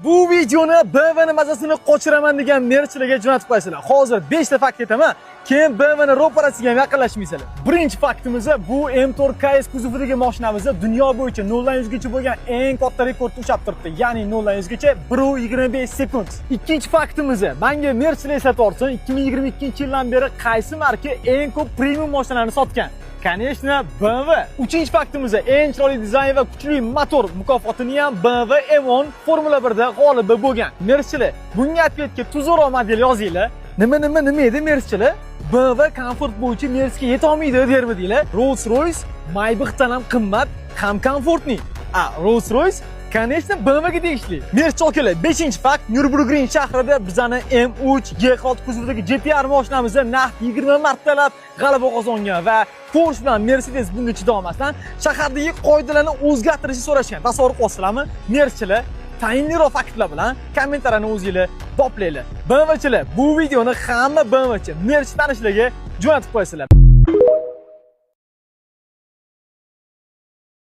Bu videoni BMWni mazasini qochiraman degan merchilarga jo'natib qo'yasizlar. Hozir 5 ta fakt aytaman, keyin BMWni ro'parasiga ham yaqinlashmaysizlar. Birinchi faktimiz: bu M4 KS kuzovidagi mashinamiz dunyo bo'yicha 0 dan 100 gacha bo'lgan eng katta rekordni ushlab turibdi. Ya'ni 0 dan 100 gacha 1.25 sekund. Ikkinchi faktimiz: menga merchilar eslatib yuborsin, 2022-yildan beri qaysi marka eng ko'p premium mashinalarni sotgan? Конечно, BMW. Uchinchi faktimiz: eng chiroyli dizayn va kuchli motor mukofotini ham BMW M10 Formula 1 da g'olibi bo'lgan. Merchilar, bunga ответ ga tuzukroq model yozinglar. Nima, nima, nima edi, merchilar? BMW komfort bo'yicha Mersga yetolmaydi dermidinglar? Rolls-Royce Maybachdan ham qimmat, ham комфортный. A, Rolls-Royce, конечно, BMW ga tegishli. Merch akalar, 5-fakt: Nürburgring shahrida bizani M3 G6 kuzovidagi GTR mashinamizda naqd 20 martalab g'alaba qozongan va Porsche bilan Mercedes bunga chidolmasdan shahardagi qoidalarni o'zgartirishni so'rashgan. Tasavvur qilasizlarmi? Merchilar, tayinliroq faktlar bilan kommentariyani o'zinglar boplanglar. BMWchilar, bu videoni hamma BMWchi, Merch tanishlarga jo'natib qo'yasizlar.